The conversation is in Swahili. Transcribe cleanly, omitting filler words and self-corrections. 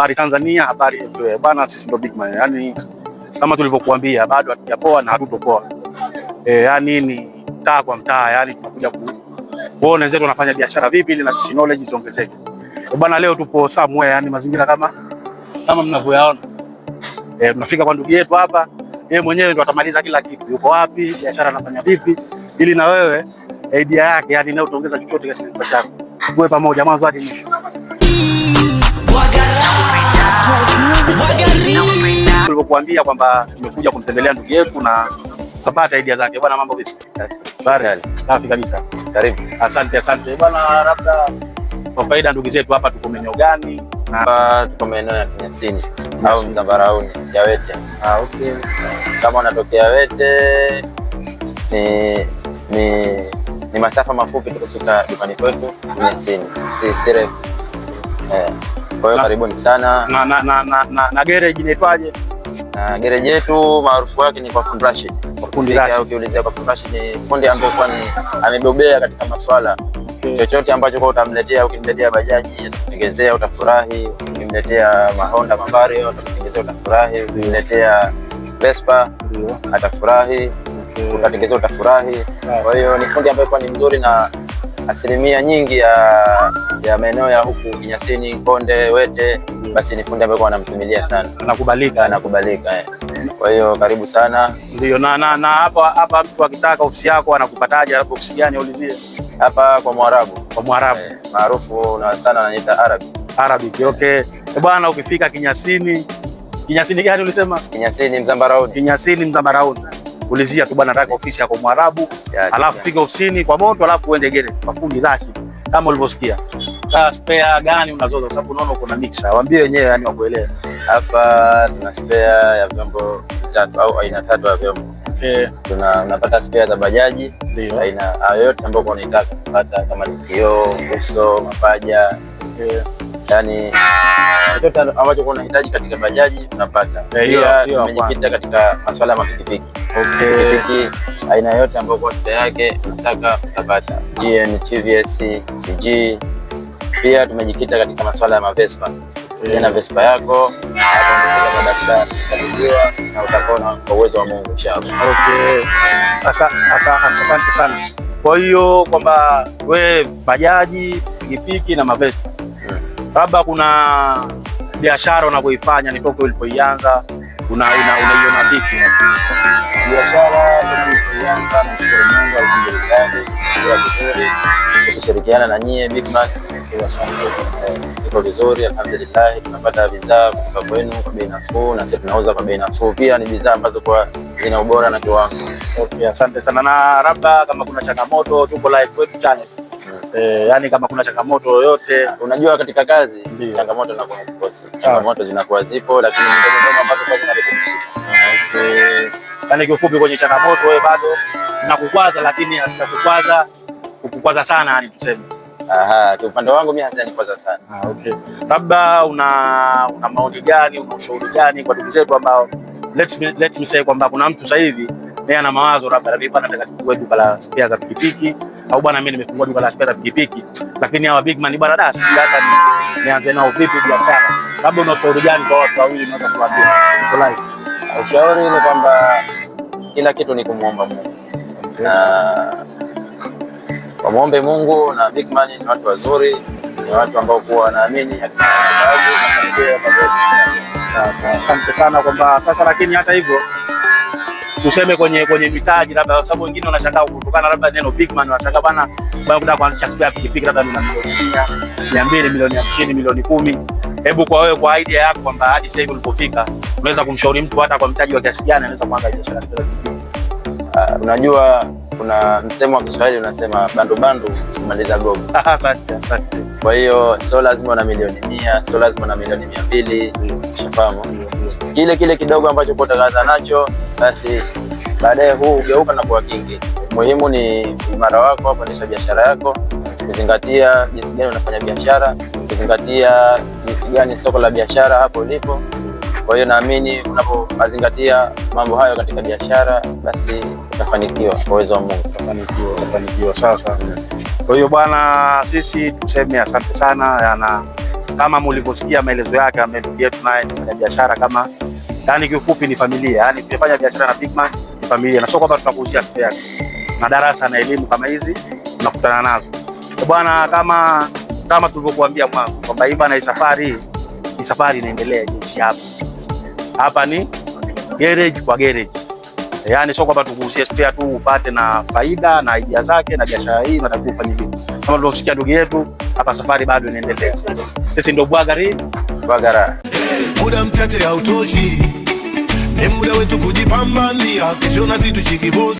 Habari Tanzania, habari everywhere. Bana, sisi ndo big man. Yaani kama tulivyokuambia bado hatujapoa na hatutopoa. Yani ni mtaa kwa mtaa, yani tunakuja kuona wenzetu wanafanya biashara vipi ili na sisi knowledge ziongezeke. Bana, leo tupo somewhere, yani mazingira kama mnavyoyaona. Tunafika kwa ndugu yetu hapa, yeye mwenyewe ndo atamaliza kila kitu. Yuko wapi, biashara anafanya vipi, ili na wewe idea yake, yani leo utaongeza chochote katika kichwa chako. Tuwe pamoja mwanzo hadi mwisho. Tulivyokuambia kwamba tumekuja kumtembelea ndugu yetu na tukapata idea zake. Bwana, mambo vipi? Bari, safi kabisa. Karibu. Asante, asante bwana. Labda kwa faida ndugu zetu hapa, tuko maeneo gani? Hapa tuko maeneo ya Kinyasini au Mzambarauni ya Wete. Ah, okay. Kama unatokea Wete ni masafa mafupi tu kufika dukani kwetu Kinyasini, si refu. Kwa hiyo karibuni sana. Na gereji inaitwaje? Na gereji yetu maarufu wake ni kwa Fundi Rashid. Kwa Fundi Rashid. Ukiulizia kwa Fundi Rashid ni fundi ambaye kwa ni amebobea katika masuala chochote ambacho kwa utamletea. Ukimletea bajaji atakutengenezea, utafurahi. Ukimletea Mahonda Mavario atakutengenezea, utafurahi. Ukimletea Vespa atafurahi, utatengenezea, utafurahi. Kwa hiyo ni fundi ambaye kwa ni mzuri na asilimia nyingi ya maeneo ya huku Kinyasini, Konde, Wete, basi ni fundi ambaye wanamtumilia sana, anakubalika, anakubalika. Kwa hiyo karibu sana. Ndio, na hapa mtu akitaka ofisi yako anakupataje? Hapo ofisi gani aulizie? Hapa kwa Mwarabu. Kwa Mwarabu. Maarufu na sana ananiita Arabi. Arabic, okay. Bwana, ukifika Kinyasini, Kinyasini gani ulisema? Kinyasini Mzambarauni. Kinyasini Mzambarauni. Ulizia tu bwana, nataka ofisi yako Mwarabu, alafu fika ofisini kwa moto, alafu uende gere kwa Fundi Rashid kama ulivyosikia. Spare gani unazoza? Sababu unaona uko na mixer, waambie wenyewe yani wakuelewe. Hapa tuna spare ya vyombo vitatu au aina tatu ya vyombo. Tuna unapata spare za bajaji aina yoyote ambayo unaitaka kupata, kama ni kioo, uso, mapaja, yani chochote ambacho unahitaji katika bajaji unapata. Pia tumejikita katika masuala ya mapikipiki. Pikipiki aina yote ambayo kwa spare yake unataka utapata, GN, TVS, CG. Pia tumejikita katika masuala ya mavespa. Na Vespa yako kwa daktari utajua na utapona kwa uwezo wa Mungu inshallah. Okay. Asante sana. Kwa hiyo kwamba we bajaji, pikipiki na mavespa, labda kuna biashara unavyoifanya ni toka ulipoianza unaiona vipi? Biashara tulipoianza, nashukuru Mungu, alhamdulillah, vizuri, tukishirikiana na nyie Big Man iko vizuri alhamdulillah, tunapata bidhaa kutoka kwenu kwa bei nafuu na sisi tunauza kwa bei nafuu. Pia ni bidhaa ambazo kwa zina ubora na kiwango. Okay, asante sana. Na labda kama kuna changamoto, tuko live kwetu channel. Yani kama kuna changamoto yoyote, unajua katika kazi changamoto zinakuwa hazikosi, changamoto zinakuwa zipo, lakini ndogo ndogo ambazo kazi zinarekebishika. Okay. Yani kiufupi kwenye changamoto wewe bado nakukwaza, lakini hazitakukwaza kukukwaza sana, yani tuseme. Aha, kwa upande wangu mimi hazijanikwaza sana. Ah, okay. Labda una maoni gani, una ushauri gani kwa ndugu zetu ambao let me say kwamba kuna mtu sasa hivi yeye ana mawazo labda bwana, nataka nifungue duka la spare za pikipiki au bwana, mimi nimefungua duka la spare za pikipiki, lakini hawa big man bwana, da sijui hata nianze nao vipi biashara. Labda una ushauri gani kwa watu wawili unaweza kuwaambia? Ushauri ni kwamba kila kitu ni kumuomba Mungu. Na wamuombe Mungu na big man ni watu wazuri, ni watu ambao kuwa wanaamini. Asante sana kwamba sasa, lakini hata hivyo tuseme kwenye mitaji labda, kwa sababu wengine wanashangaa kutokana labda neno big man, wanashangaa bwana, bwana kutaka kuanzisha spare pikipiki labda ni milioni 100, 200, milioni 50, milioni 10. Hebu kwa wewe, kwa idea yako kwamba hadi sasa hivi ulipofika, unaweza kumshauri mtu hata kwa mtaji wa kiasi gani anaweza kuanza biashara ya pikipiki? Unajua kuna msemo wa Kiswahili unasema bandu bandu kumaliza gogo. Asante, asante. Kwa hiyo sio lazima na milioni 100, sio lazima na milioni 200, ushafahamu. Kile kile kidogo ambacho kwa utakaza nacho basi baadaye huu ugeuka na kuwa kingi. Muhimu ni imara wako, kuendesha biashara yako, kuzingatia jinsi gani unafanya biashara, kuzingatia jinsi gani soko la biashara hapo ulipo. Kwa hiyo naamini unapozingatia mambo hayo katika biashara basi utafanikiwa kwa uwezo wa Mungu. Utafanikiwa, utafanikiwa. Sawa sawa. Kwa hiyo bwana, sisi tuseme asante sana yana Kama mlivyosikia maelezo yake, ndugu yetu naye ni mfanya biashara kama, yani kiufupi ni familia. Yani tunafanya biashara na Bigman ni familia, na sio kwamba tunakuuzia spare na darasa na elimu kama hizi tunakutana nazo bwana, kama tulivyokuambia mwanzo kwamba hii bana, safari ni safari inaendelea. Jeshi hapa hapa ni garage kwa garage, yaani sio kwamba tukuuzie spare tu upate na faida na idea zake na biashara hii unatakiwa ufanye vipi. Kama tulivyosikia ndugu yetu hapa, safari bado inaendelea. Sisi ndio Bwagari Bwagara. Muda mchache hautoshi, ni muda wetu kujipambania, kesho nasi tushike.